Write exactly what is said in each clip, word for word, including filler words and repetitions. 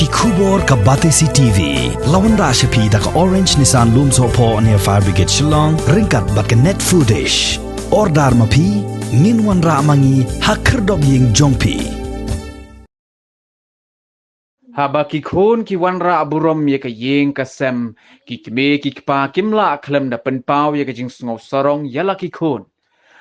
Khubor ka Batesi T V. La wanrah sha phi da ka Orange Nissan Lumsohphoh near Fire Brigade Shillong, ryngkat bad ka Net Foodish. Order ma phi, ngin wanrah ma ngi ha khyrdop ïing jong phi. Haba ki khun ki wanrah burom ïa ka ïing ka sem, ki kmie ki kpa kim lah khlem da pynpaw ïa ka jingsngew sarong ïa la ki khun.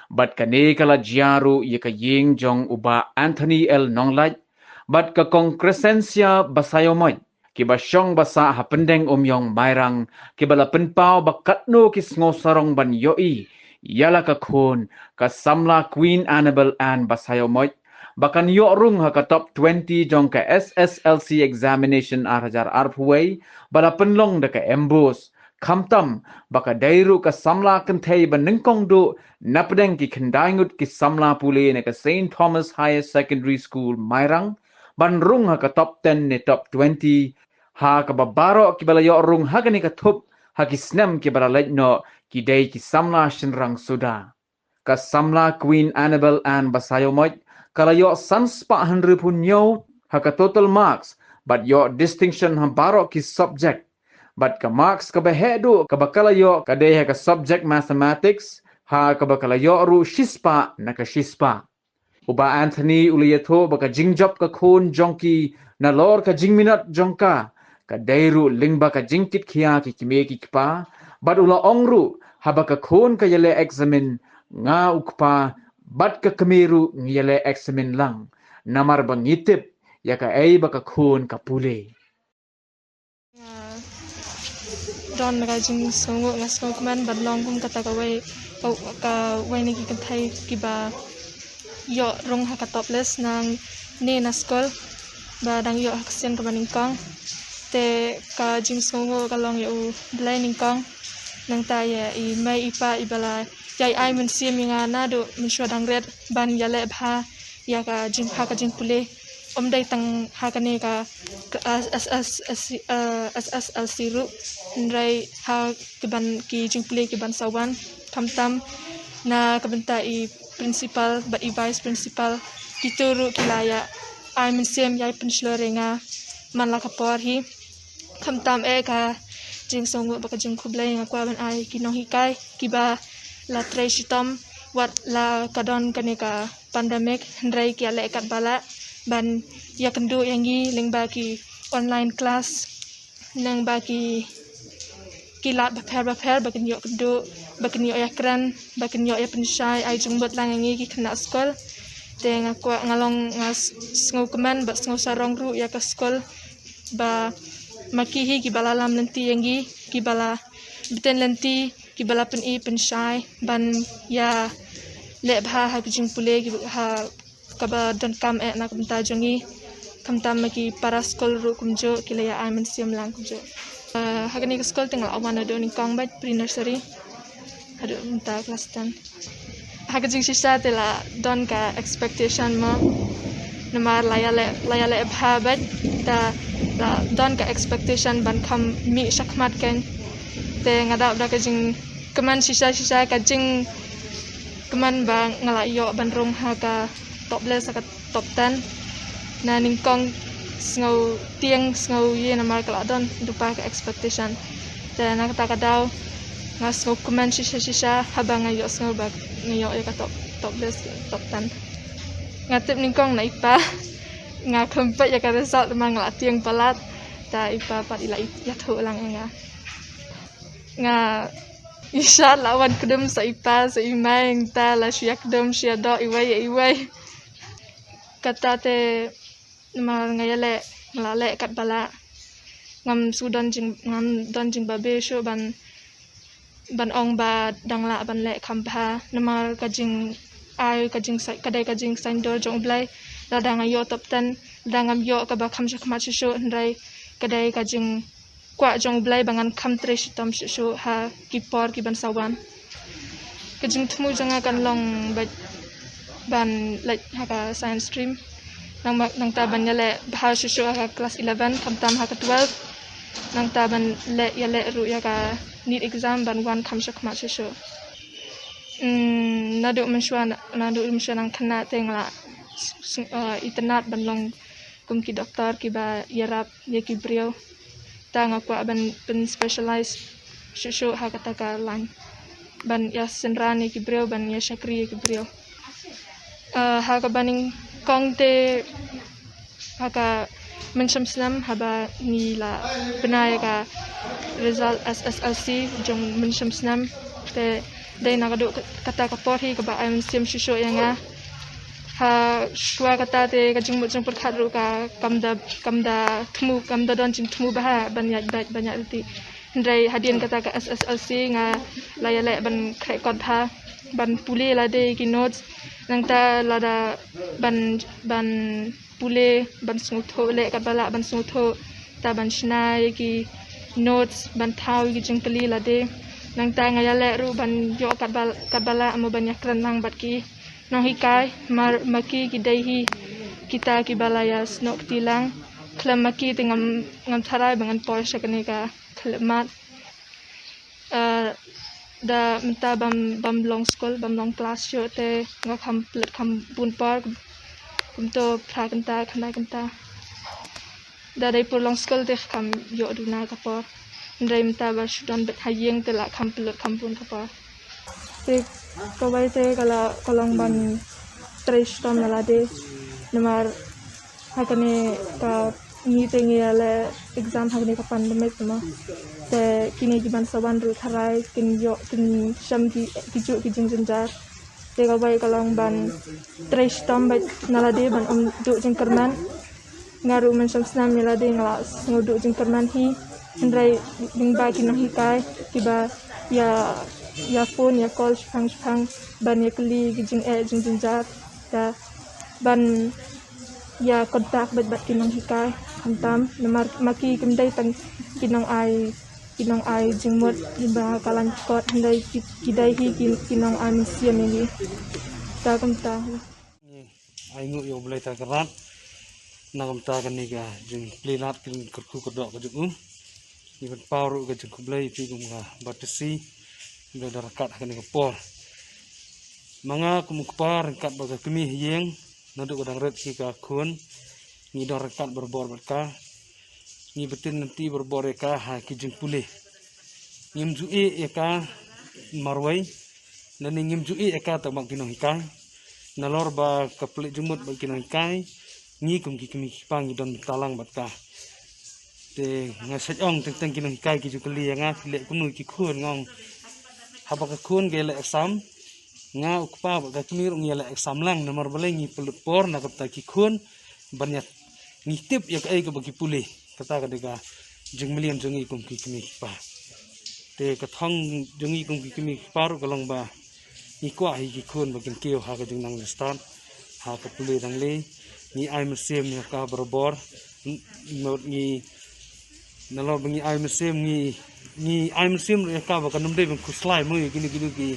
Bad kane ka la jia ruh ïa ka ïing jong u Bah Anthony L Nonglait bad ka Kong Crescencia Basaiawmoit, kiba shong ba sah ha Pyndengumiong Mairang, kiba la pynpaw ba katno ki sngew sarong ban ïohi ïa la ka khun, ka samla Queen Annabel Ann Basaiawmoit ba kan ïoh rung ha ka top twenty jong ka S S L C examination ar hajar arphew wei, ba la pynlong da ka MBOSE. Khamtam ba ka dei ruh ka samla kynthei ba nyngkong duh na pdeng ki khyndai ngut ki samla pule na ka Saint Thomas Higher Secondary School Mairang ban rung ha ka top ten ne top twenty, ha kaba baroh kiba la ïoh rung ha kane ka thup ha ki snem kiba la leit noh ki dei ki samla shynrang suda. Ka samla Queen Annabel Ann Basaiawmoit ka la ïoh san spah hynriewphew hynñiew ha ka total marks bad ïoh distinction ha baroh ki subject. Bad ka marks kaba heh duh kaba ka la ïoh ka dei ha ka subject mathematics, ha kaba ka la ïoh ruh shispah na ka shispah. U Bah Anthony u la ïathuh ba ka jingjop ka khun jong ki nalor ka jingminot jong ka, ka dei ruh lyngba ka jingkitkhia ki kmie ki kpa, bad u la ong ruh haba ka khun ka ïaleh eksamin, nga u kpa bad ka kmie ruh ngi ïaleh eksamin lang, namar ba ngi tip ïa kaei ba ka khun ka pule. Nga don ka jingsngewnguh, nga sngewkmen ban long kum kata kawei, ka, kawei na ki kynthei kiba ïoh rung ha ka top list nangne na skul ba dang ïoh ha ka sien kaba nyngkong. Te ka jingsngewnguh ka long ïa U Blei nyngkong, nangta ïa i mei i pa iba la ïai ai mynsiem ïa nga naduh mynshuwa dang rit ban ïaleh bha ïa ka jing, ha ka jingpule. Ym dei tang ha kane ka, ka, ah, S S, S S, ah, S S L C ruh, hynrei ha ki ban, ki jingpule ki ban sa wan, khamtam na ka bynta i principal bad i vice principal, kito ruh ki la ïa ai mynsiem ïai pynshlur ïa nga man la ka por hi. Khamtam eh ka jingsngewnguh bad ka jingkhublei nga kwah ban ai ki nonghikai kiba la trei shitom wat la ka don kane ka pandemic, hynrei ki ïaleh katba lah ban ïakynduh ïa ngi lyngba ki online class, lyngba ki, ki lad bapher bapher ba kin ïoh kynduh, ba kin ïoh ïakren, ba kin ïoh ïapynshai, ai jingmut lang ïa ngi ki khynnah skul. Te nga kwah, nga long, nga s-, sngewkmen bad sngewsarong ruh ïa ka skul ba ma ki hi kiba la lam lynti ïa ngi, kiba la bteng lynti, kiba la pyni pynshai ban ïaleh bha ha ka jingpule kiba ha kaba donkam eh na ka bynta jong ngi. Khamtam ma ki para skul ruh kumjuh ki la ïa ai mynsiem lang kumjuh. Ah, ha kane ka skul te nga la wan naduh nyngkong bad pre-nursery haduh mynta klas ten. Ha ka jingshisha te la don ka expectation mo, namar la ïaleh, la ïaleh bha bad te la don ka expectation ban kham mih shakhmat kan. Te nga dap da ka jingkmen shisha shisha, ka jingkmen ba nga la ïoh ban rung ha ka top list, ha ka top ten. Na nyngkong sngew tieng, sngew ïeh namar ka la don lypa ka expectation. Te na kata ka daw nga sngewkmen shisha shisha haba nga ïohsngew ba nga ïoh ïa ka top, top list, top ten. Nga tip nyngkong na i pa, nga khlem peit ïa ka result namar nga la tieng palat. Te i pa pat i la ïathuh lang ïa nga. Nga, i shad la wan kdum sa i pa sa i mei, nangta la shu ïakdum shu ïadoh iwei ïa iwei. Kata te namar nga ïaleh, nga la leh katba lah. Ngam shu don jing, ngam don jingbabe shuh ban, ban ong ba dang lah ban leh kham bha. Namar ka jingai, ka jingsa-, ka dei ka jingsaiñdur jong U Blei. Lada nga ïoh top ten, lada ngam ïoh kaba kham shakhmat shuh shuh, hynrei ka dei ka jingkwah jong U Blei ba ngan kham trei shitom shuh shuh ha ki por ki ban sa wan. Ka jingthmu jong nga kan long ba, ban leit ha ka science stream. Nang ma, nangta ban ïaleh bha shuh shuh ha ka klas eleven, khamtam ha ka twelve. Nangta ban leh, ïaleh ruh ïa ka NEET exam ban wan kham shakhmat shuh shuh. Hmm, naduh mynshuwa, naduh mynshuwa nang khynnah te nga la s-, s-, eh, itynnad ban long kum ki doktor kiba ïarap ïa ki briew. Ta nga kwah ban pyn specialize shuh shuh ha kata ka line, ban ïa synran ïa ki briew, ban ïa shakri ïa ki briew. Uh, ha kaba nyngkong te, ha ka mynshem snem haba ngi la bna ïa ka result S S L C jong mynshem snem, te dei na ka dei kata ka por hi kaba ai mynsiem shuh shuh ïa nga. Ha shuwa kata te ka jingmut jingpyrkhat ruh ka kam da, kam da thmu, kam da don jingthmu bha ban ïaid beit, ban ïaid lynti. Hynrei hadien kata ka S S L C nga la ïaleh ban khreh kot bha, ban pule lade ki notes. Nangta lada ban, ban pule, ban sngewthuh, leh katba lah ban sngewthuh, ta ban shna ïa ki notes, ban thaw ïa ki jingkylli lade. Nangta nga ïaleh ruh ban ïoh katba, katba lah mo ban ïakren lang bad ki nonghikai, namar ma ki ki dei hi kita kiba la ïa snoh kti lang. Khlem ma ki te ngam, ngam tharai ba ngan poi sha kane ka khyllipmat. Uh, da mynta bym, bym long skul, bym long klas shuh te nga kham pynlut kham bun por, kumto phra kynta, khyndai kynta. Da dei por long skul te kham ïoh duna ka por. Hynrei mynta ba shu don beit ha ïing te la kham pynlut kham bun ka por. Te kawei te ka la, ka long ban trei shitom ïa lade, namar ha kane ka, ngi te ngi ïaleh exam ha kane ka pandemic mo. Te kine ki ban sa wan ruh tharai kin ïoh, kin shem ki, ki juh ki jingjynjar. Te kawei ka long ban trei shitom beit na lade, ban ym duh jingkyrmen. Nga ruh mynshem snem ïa lade nga la sngew duh jingkyrmen hi. Hynrei lyngba ki nonghikai kiba ïa, ïa phone, ïa call shipang shipang, ban ïa kylli ki jingeh jingjynjar, da ban ïa contact bad, bad ki nonghikai khamtam, namar ma ki kim dei tang ki nongai, ki nongai jingmut kiba ka lain kot, hynrei ki, ki dei hi ki, ki nongai mynsiem ïa ngi. Ta kumta. Ngi ai nguh ïa U Blei ta ka rat na ka bynta kane ka jingplie lad, ka jingkyrkhu kyrdoh ka jong u. Ngi pynpaw ruh ka jingkhublei ïa phi kum ka Baptist, ba da ryngkat ha kane ka por. Ma nga kum u kpa ryngkat bad ka kmie ha ïing, naduh ka dang rit hi ka khun, ngi don ryngkat barabor bad ka. Ngi btin lynti barabor ïa ka ha ki jingpule. Ngim ju ïeh ïa ka marwei, lane ngim ju ïeh ïa ka tang bad ki nonghikai. Nalor ba ka pynleit jingmut bad ki nonghikai, ngi kum ki kmie ki kpa ngi don bynta lang bad ka. Te nga shait ong teng teng ki nonghikai ki ju kylli ïa nga, phi leh kumno ïa ki khun, nga ong haba ka khun ka ïaleh exam, nga u kpa bad ka kmie ruh ngi ïaleh exam lang, namar balei? Ngi pynlut por na ka bynta ki khun, ban ïa, ngi tip ïa kaei kaba ki pule. Kata ka dei ka jingmlien jong ngi kum ki kmie ki kpa. Te ka thong jong ngi kum ki kmie ki kpa ruh ka long ba ngi kwah hi ki khun ba kin kiew ha ka jingnang jingstad, ha ka pule dang lei. Ngi ai mynsiem ïa ka barabor. Ngi, nalor ba ngi ai mynsiem, ngi, ngi ai mynsiem ruh ïa ka ba kan ym dei ban khuslai mo ïa kine kine ki,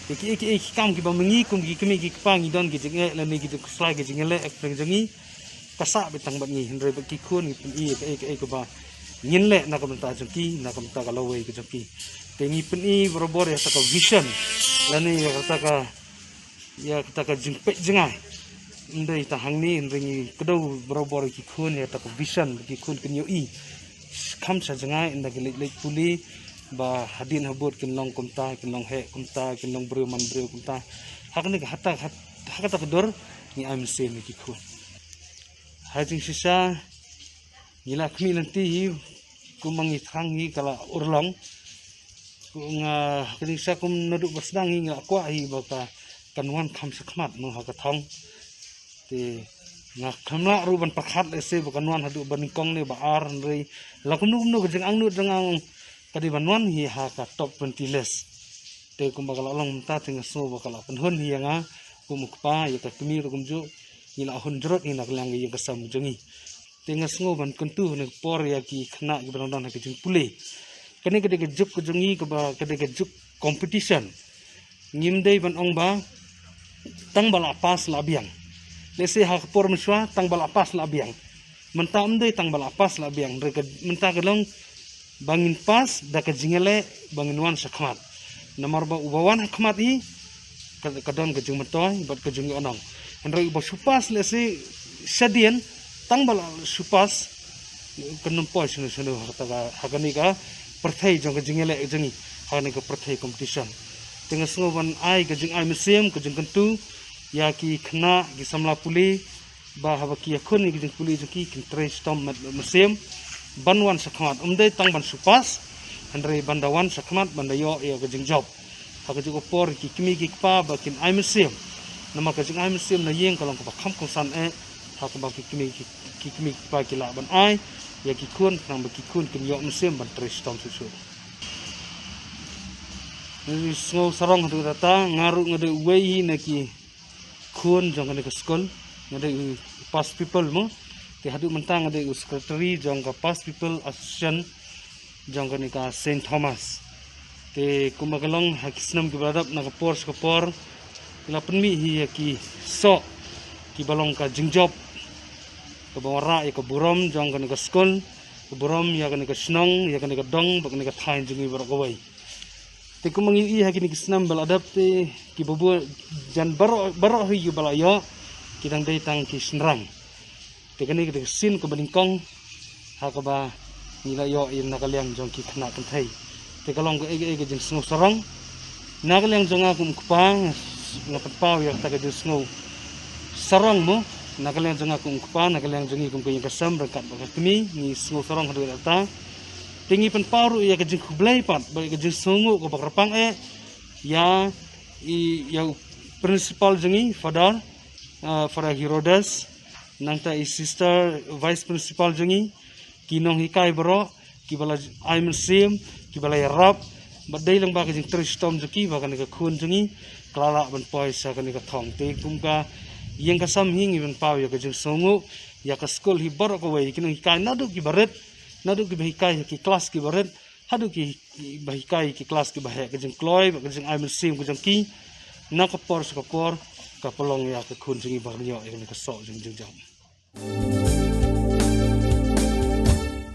ïa ki, ïa ki, ïa ki kam kiba ma ngi kum ki kmie ki kpa ngi don ki jingeh lane ki jingkhuslai, ki jingeh leh ek pyrshah jong ngi. Ka sah beit tang bad ngi, hynrei bad ki khun ngi pyni ïa kaei kaei kaba ngin leh na ka bynta jong ki, na ka bynta ka lawei ka jong ki. Te ngi pyni barabor ïa kata ka vision lane ïa kata ka, ïa kata ka jingpeit jngai. Ym dei tang hangne, hynrei ngi kdew barabor ïa ki khun ïa kata ka vision ba ki khun kin ïohi. Kham sha jngai ynda ki leit leit pule ba hadien habud kin long kumta, kin long heh kumta, kin long briew man briew kumta. Ha kane ka, ha kata, ha kata ka dur ngi ai mynsiem ïa ki khun. Ha jingshisha ngi la khmih lynti hi, kumba ngi thrang hi ka la urlong. Nga, ha jingshisha kum naduh ba sdang hi nga la kwah hi ba ka, kan wan kham shakhmat mo ha ka thong. Te nga khlem lah ruh ban pyrkhat lehse ba kan wan haduh ba nyngkong ne ba ar, hynrei la kumno kumno ka jingangnud jong nga ka dei ban wan hi ha ka top twenty list. Te kumba ka la long mynta te nga sngew ba ka la pynhun hi ïa nga kum u kpa, ïa ka kmie ruh kumjuh, ngi la hun jrut hi na ka liang ka ïing ka sem jong ngi. Te nga sngew ban kyntu ha kane ka por ïa ki khynnah kiba dang don ha ka jingpule. Kane ka dei ka juk ka jong ngi kaba ka dei ka juk competition. Ngim dei ban ong ba tang ba la pass la biang. Lehse ha ka por mynshuwa tang ba la pass la biang. Mynta ym dei tang ba la pass la biang, hynrei ka, mynta ka long ba ngin pass da ka jingïaleh ba ngin wan shakhmat. Namar ba uba wan hakhmat hi ka, ka don ka jingmyntoi bad ka jingïohnong. Hynrei uba shu pass lehse shadien, Tang ba la shu pass, kan nym poi shano shano ha kata ka, ha kane ka pyrthei jong ka jingïaleh jong ngi, ha kane ka pyrthei competition. Te nga sngew ban ai ka jingai mynsiem, ka jingkyntu ïa ki khynnah, ki samla pule, ba haba ki ïakhun ïa ka jingpule jong ki, kin trei shitom met, met mynsiem ban wan shakhmat. Ym dei tang ban shu pass, hynrei ban da wan shakhmat, ban da ïoh ïa ka jingjop. Ha ka juh ka por ki kmie ki kpa ba kin ai mynsiem. Namar ka jingai mynsiem na ïing ka long kaba kham kongsan eh. Ha kaba ki kmie ki, ki kmie ki kpa ki lah ban ai ïa ki khun, khnang ba ki khun kin ïoh mynsiem ban trei shitom shuh shuh. Nga sngew sarong haduh katta, nga ruh nga dei uwei hi na ki khun jong kane ka skul, nga dei u past pupil mo. Te haduh mynta nga dei u secretary jong ka Past Pupil Association jong kane ka Saint Thomas. Te kumba ka long ha ki snem kiba la dep, na ka por sha ka por ki la pynmih hi ïa ki soh kiba long ka jingjop, kaba wanrah ïa ka burom jong kane ka skul, ka burom ïa kane ka shnong, ïa kane ka dong bad kane ka thaiñ jong ngi baroh kawei. Te kumba ngi ïohi ha kine ki snem ba la dep te, ki babu jan baroh, baroh hi kiba la ïoh ki dang dei tang ki shynrang. Te kane ka dei ka sien kaba nyngkong ha kaba ngi la ïoh ïa na ka liang jong ki khynnah kynthei. Te ka long kaei kaei ka jingsngew sarong. Na ka liang jong nga kum u kpa, nga pynpaw ïa kata ka jingsngew sarong mo. Na ka liang jong nga kum u kpa, na ka liang jong ngi kum ka ïing ka sem ryngkat bad ka kmie, ngi sngew sarong haduh katta. Te ngi pynpaw ruh ïa ka jingkhublei pat bad ïa ka jingsngewnguh kaba kyrpang eh ïa i, ïa u principal jong ngi, Father, ah, Father Herodes, nangta i sister vice principal jong ngi, ki nonghikai baroh kiba la ai mynsiem, kiba la ïarap bad dei lyngba ka jingtrei shitom jong ki ba kane ka khun jong ngi ka la lah ban poi sha kane ka thong. Te kum ka ïing ka sem hi ngi pynpaw ïa ka jingsngewnguh ïa ka skul hi baroh kawei, ki nonghikai naduh kiba rit, naduh kiba hikai ha ki klas kiba rit haduh ki, kiba hikai ki klas kiba heh. Ka jingkloi bad ka jingai mynsiem ka jong ki na ka por sha ka por ka pynlong ïa ka khun jong ngi ba kan ïoh ïa kane ka soh jong ka jingjop.